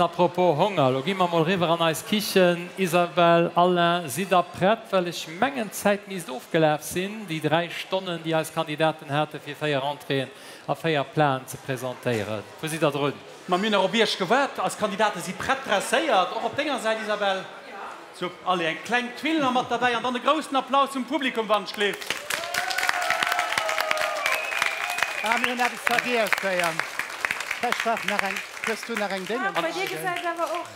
Apropos Honger, lo gi mer mol riwwer an eis Kichen. Isabelle, Alain, sidd der prett? Well ech mengen d'Zäit misst ofgelaf sinn, déi 3 Stonnen, déi eis Kandidaten hate fir 4 Entréeën a 4 Platen ze presentéieren. Wou sidd der drun? Ma mir hunn nach op Iech gewaart. Eis Kandidate si prett dresséiert. Och op denger Säit, Isabelle. Sup, allez, eng kleng Tuile nach mat derbäi an dann e groussen Applaus vum Publikum, wann ech gleeft. Ah, mir hunn eppes vergiess, Béier. Vläicht brauch nach eng, hues du nach eng Déngen? Bei dir gesäit awer och,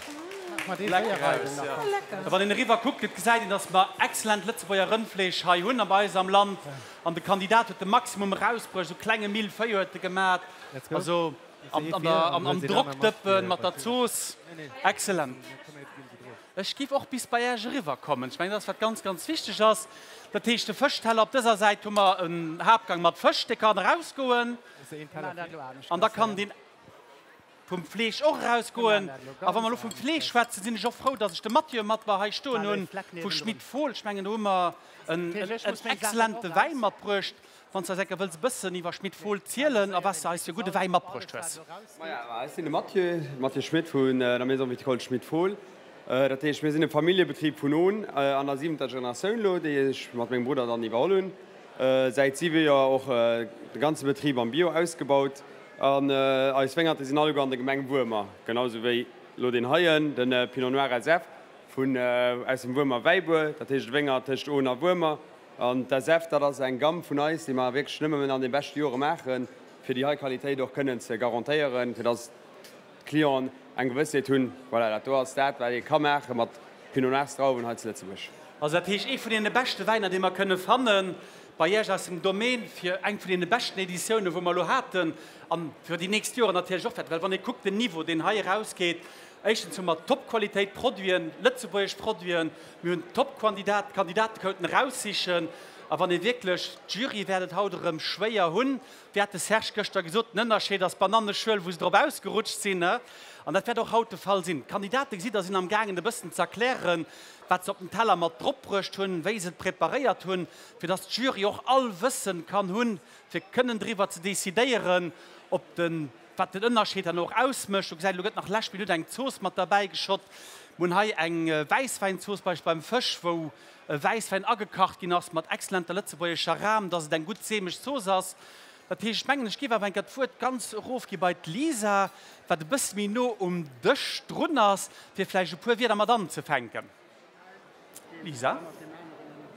Mach dee Lecker Béier aus, nach. jo. Lecker. Wann een eriwwer kuckt, et gesäit een, dass mer excellent Lëtzebuerger Rëndfleesch hei hunn a bei eis am Land. An de Kandidat huet de Maximum erausbruecht, esou klenge Mille-feuille huet e gemat, also am Drockdëppen mat der Zooss, excellent. Ech giff och bis bei Äech eriwwer kommen. Ech mengen, dat ass wat ganz, ganz wichteg ass. Dat heescht, de Fëschteller, op dëser Säit hu mer en Haaptgang mat Fësch, dee kann erausgoen an da kann deen vum Fleesch och erausgoen. A wa mer elo vum Fleesch schwätzen, sinn ech och frou, datt ech de Mathieu mat mer hei stoen hunn vu Schmit Fohl. Ech mengen, do hu mer en exzellente Wäin matbruecht. Wann s de eis enker wëlls e bëssen iwwer Schmit Fohl zielen a was de eis fir gudde Wäi matbruecht hues. Maja, ech sinn de Mathieu, Mathieu Schmit vun der Maison Viticole Schmit Fohl. Dat heescht, mir sinn e Familljebetrib vun Ohn an der siwenter Generatioun elo, déi ech mat mengem Brudder dann iwwerholl hunn. Säit siwe Joer och de ganze Betrib am Bio ausgebaut. An eis Wéngerte sinn alleguer an der Gemeng Wuermer, genau sou wéi elo deen heien, de Pinot Noir SF vun aus dem Wuermer Wäibuer, dat heescht e Wéngert tëscht Ohn a Wuermer. An d'SF, dat ass eng Gamme vun eis, déi mer wierklech nëmmen an de beschte Jore maachen, fir déi hei Qualitéit och kënnen ze garantéieren, fir dass d'Clienten eng Gewëssheet hunn, voilà, dat do ass dat, wat ee ka maache mat Pinot Noirs Drauwen hei zu Lëtzebuerg. Also dat heescht, ee vun deene beschte Wäiner, dee mer kënne fanne bei Iech aus dem Domaine, fir eng vun deene beschten Editiounen, wou mer elo haten, a fir déi nächst Joren natierlech och wäerten. Well wann ee kuckt, den Niveau, deen hei erausgeet, éischtens hu mer Top-Qualitéit Produiten, lëtzebuergesch Produiten, Mir hunn Top-Kandidat, Kandidate kounten eraussichen. A wann ee wierklech, d'Jury wäert et haut erëm schwéier hunn, wéi hat de Serge gëschter gesot, den Ënnerscheed ass d'Bananneschuel, wou se drop ausgerutscht sinn. An dat wäert och haut de Fall sinn. D'Kandidate, gesitt Der, sinn am gaangen e bëssen ze erklären, wat se op den Teller mat drop bruecht hunn, wéi se et preparéiert hunn, fir dass d'Jury och all Wëssen kann hunn, fir kënnen driwwer ze decidéieren, ob de Wat den Ënnerscheed dann och ausmécht, do gesäit, elo gëtt nach lescht Minutt eng Zooss mat derbäi geschott. Mir hunn hei eng Wäisswäinzooss beim Fësch, wou e Wäisswäin agekacht ginn ass mat exzellenter lëtzebuergescher Ram, dass et eng gutt sämeg Zooss ass. Dat heescht, ech mengen, ech géif awer eng Kéier d'Wuert ganz erofgi bei d'Lisa, wat e bësse méi no um Dësch drun ass, fir vläicht e puer Wierder mat anzefänken. Lisa.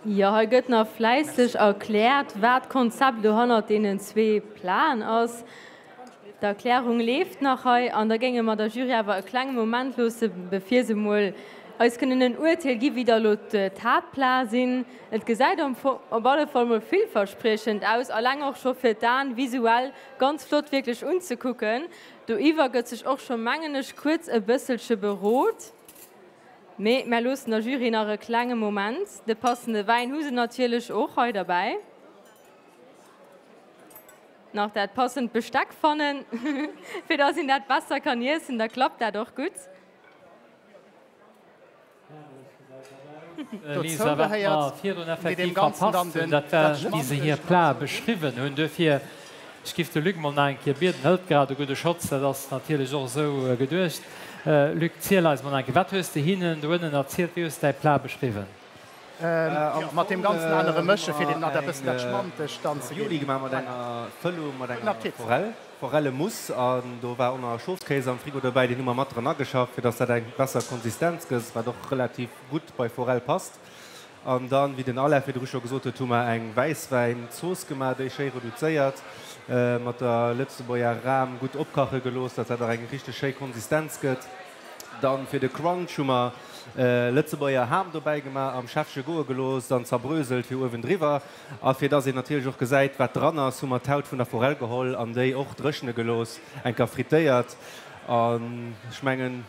Jo, hei gëtt nach fläisseg erkläert, wat d'Konzept elo hannert deenen zwee Platen ass. D'Erklärung leeft nach hei an da géinge mer der Jury awer e klenge Moment loosse bevir se mol eis kënnen en Urteel gi wéi da elo d'Haaptplate sinn. Et gesäit am Fong op alle Fall mol villverspriechend aus, alleng och scho fir d'Aen visuell ganz flott wierklech unzekucken. Doiwwer gëtt sech och scho mengen ech kuerz e bësselche berot. Mee mär loossen der Jury nach e klenge Moment. De passende Wäin hu se natierlech och hei derbäi. Nach dat passend Besteck fannen, fir dass een dat besser kann iessen, da klappt dat och gutt. Lisa, wat mer virdrun effektiv verpasst hunn, dat war, wéi se hir Plate beschriwwen hunn. Duerfir, ech giff de Luc mol nach eng Kéier bieden, hëlt grad e gudde Schotz, dat ass natierlech och esou geduecht. Luc, ziel eis mol nach eng Kéier, wat hues de hinnen do ënnen erzielt, wéi hues de däi Plat beschriwwen? Jo, mat deem ganzen anere mësche fir deem nach dat bëssen dat Schmantegt dann ze ginn. Ravioli gemaach mat enger Fëllung mat enger Forell, Forellemousse an do war och nach Schofskéis am Frigo dobäi, deen hu mer mat dran ageschafft, fir dass dat eng besser Konsistenz gëtt, wat och relativ gutt bei Forell passt. An dann, wéi den Alain virdru scho gesot huet, hu mer eng Wäisswäin-Zooss gemaach, déi schéi reduzéiert, mat der Lëtzebuerger Ram gutt opkache gelooss, dass dat och eng richteg schéi Konsistenz gëtt. Dann fir de Crunch hu mer Lëtzebuerger Ham dobäi gemaach, am Schäffche goe gelooss an zerbröselt fir uewendriwwer. A fir dass een natierlech och gesäit, wat dran ass, hu mer d'Haut vun der Forell geholl an déi och dréchene gelooss, eng Kéier frittéiert. An ech mengen,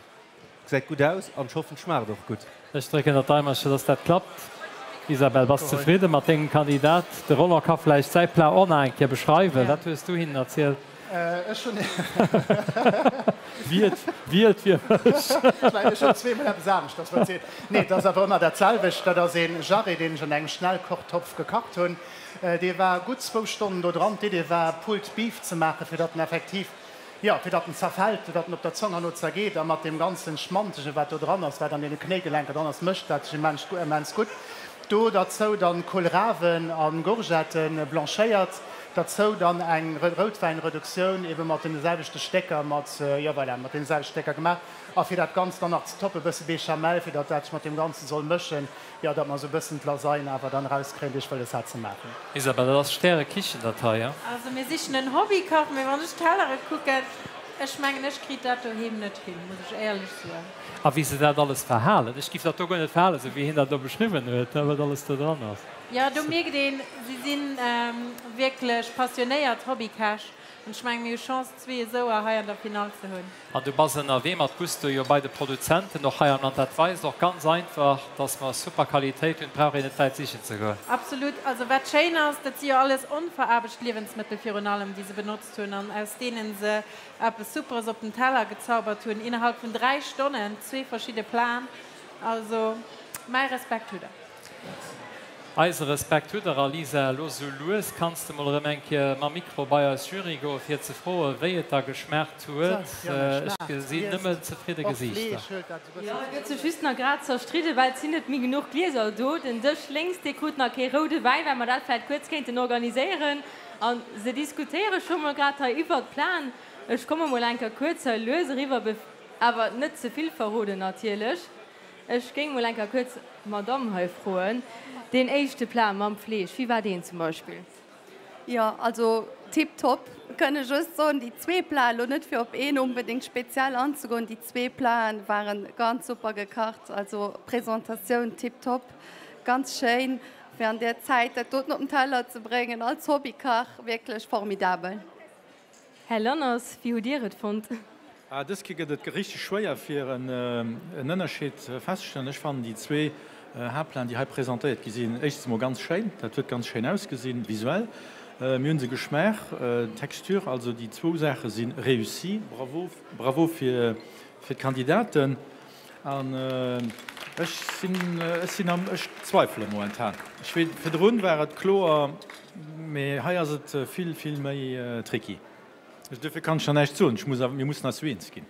Gesäit gutt aus an ech hoffen schmaacht och gutt. Ech drécken der d'Daimercher dass dat klappt. Isabelle, bass zefridde mat dengem Kandidat? De Roland ka vläicht säi Plat och nach eng Kéier beschreiwen. Wat hues du hinnen erzielt? Ech hunn. Wielt, wielt fir mech! Ech mengen, ech hunn zweemol eppes aneschters verzielt. Nee, et ass awer ëmmer dat selwecht. Dat ass ee Jarret, deen ech an engem Schnellkochtopf gekacht hunn. Dee war gutt zwou Stonnen do dran. D'Idee war, Pulled Beef ze maachen, fir datt en effektiv. Jo, fir datt en zerfält, fir datt en op der Zong herno zergeet a mat deem ganzen Schmantegen, wat do dran ass, wat an deene Knéigelenker dran ass, mécht dat sech immens, immens gutt. Do derzou dann Kohlrawen a Gourgetten, blanchéiert. Derzou dann eng Routwäinreduktioun, ebe mat deene selwechte Stécker, mat, jo voilà, mat deene selwechte Stécker gemaach. A fir dat Ganzt dann nach ze toppen, e bësse Béchamel, fir datt dat sech mat deem Ganze soll mëschen. Jo, datt mer esou e bëssen d'Lasagne awer dann erauskréien, déi ech wëlles hat ze maachen. Isabelle, dat ass Stärekichen dat hei, he? Also mir sichen en Hobbykach, mee wann ech d'Tellere kucken, ech mengen ech kritt dat doheem net hin, muss ech éierlech soen. A wéi se dat alles verhalen. Ech giff dat do guer net verhalen, esou wéi hien dat elo beschriwwen huet, he, wat alles do dran ass. Jo, do mierkt een, si si wierklech passionéiert Hobbykäch. An ech mengen, mir hu Chance, zwee esouer hei an der Finall ze hunn. An du bass ënnerwee mat Gusto jo bei de Produzenten och hei am Land. Dat weist och ganz einfach, dass mer super Qualitéit hunn. Et brauch een net wäit sichen ze goen. Absolut. Also wat schéin ass, dat si jo alles onveraarbecht Liewensmëttel virun allem, déi se benotzt hunn an aus deene se eppes Superes op den Teller gezaubert hunn, innerhalb vun 3 Stonnen, zwee verschidde Platen. Also mäi Respekt hutt der. Eise Respekt hutt der. A Lisa, elo sou lues kanns de mol erëm eng Kéier mam Mikro bei eis Jury goen, fir ze froen, wéi et da geschmaacht huet. Ech gesinn nëmmen zefridde Gesiichter. Jo, et gëtt sech just nach grad zerstridden, well et sinn net méi genuch Glieser do. Den Dësch lénks, dee krut nach kee roude Wäin, well mer dat vläicht kuerz kéinten organiséieren. A se diskutéiere scho mol grad hei iwwert d'Plan. Ech komme mol eng Kéier kuerz hei lues eriwwer, awer net ze vill verroden natierlech. Ech géing mol eng Kéier kuerz d'Madame hei froen, deen éischte Plat mam Fleesch, wéi war deen zum Beispill? Jo, also tiptop, kënn ech just soen. Déi zwee Platen, elo net fir op een onbedéngt speziell anzegoen, déi zwee Platen ware ganz super gekacht, also Presentatioun tiptop, ganz schéin, fir an där Zäit dat doten op den Teller ze bréngen als Hobbykach, wierklech formidabel. Här Lanners, wéi hutt Dir et fonnt? Dës Kéier gëtt et richteg schwéier fir en Ënnerscheed festzestellen. Ech fannen déi zwee Haaptplanen, déi hei presentéiert gi sinn, éischtens emol ganz schéin. Dat huet ganz schéin ausgesinn, visuell. Mir hunn se geschmaach, d'Texture, also déi zwou Saache si réussi. Bravo, bravo fir d'Kandidaten. An ech sinn, ech sinn am, ech zweifele momentan. Ech weess, virdrun war et kloer, mee hei ass et vill, vill méi tricky. Duerfir kann ech nach näischt soen. Ech muss awer, mir mussen eis jo eens ginn.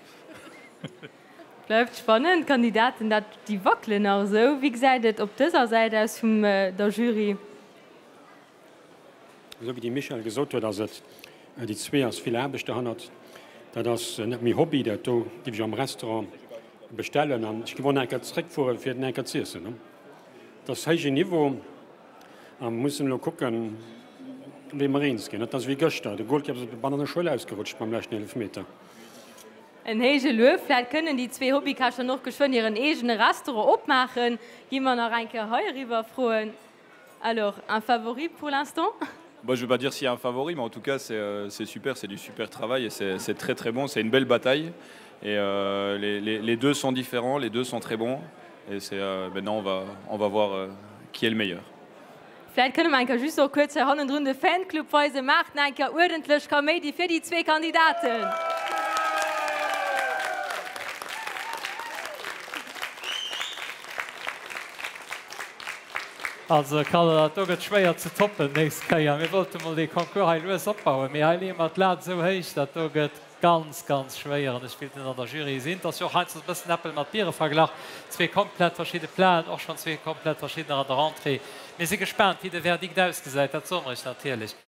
Bleift spannend. D'Kandidaten, dat, déi wackelen nach esou. Wéi gesäit et op dëser Säit aus vum der Jury? Esou wéi de Michel gesot huet, ass et déi zwee ass vill Aarbecht derhannert. Dat ass net méi Hobby, dat do giff ech am Restaurant bestellen an ech giff och nach eng Kéier zréckfuere fir et nach eng Kéier z'iessen. Et ass héijen Niveau a mir mussen elo kucken, wéi mer eens ginn. Et ass wéi gëschter, de Golkipp ass op an der Schuel ausgerutscht beim leschten Eelefmeter. En héije Luef. Vläit kënnen déi zwee Hobbykäch dann och geschwënn hiren eegene Restaurant opmaachen. Gi mer nach eng Kéier hei eriwwer froen. Alors, un favori pour l'instant? Bon, je vais pas dire s'il y a un favori, mais en tout cas c'est super, c'est du super travail et c'est très très bon, c'est une belle bataille et euh, les, les, les deux sont différents, les deux sont très bons et c'est euh, maintenant on va, on va voir euh, qui est le meilleur. Vläit kënne mer eng Kéier just och kuerz hei hannendrun de Fanclub weisen. Maacht eng Kéier uerdentlech Kaméidi fir déi zwee Kandidaten! Also Carlo, dat do gëtt schwéier ze toppen nächst Kéier. Mir wollte mol dee Concours hei lues opbauen, mee hei leeë mer d'Lat esou héich, dat do gëtt ganz, ganz schwéier an ech wéilt net an der Jury sinn. Et ass jo och heiansdo e bëssen Äppel mat Biere verglach, zwee komplett verschidde Platen, och schonn zwee komplett verschiddener an der Rentrée. Mir si gespaant, wéi de Verdikt ausgesäit, dat soe mer iech natierlech.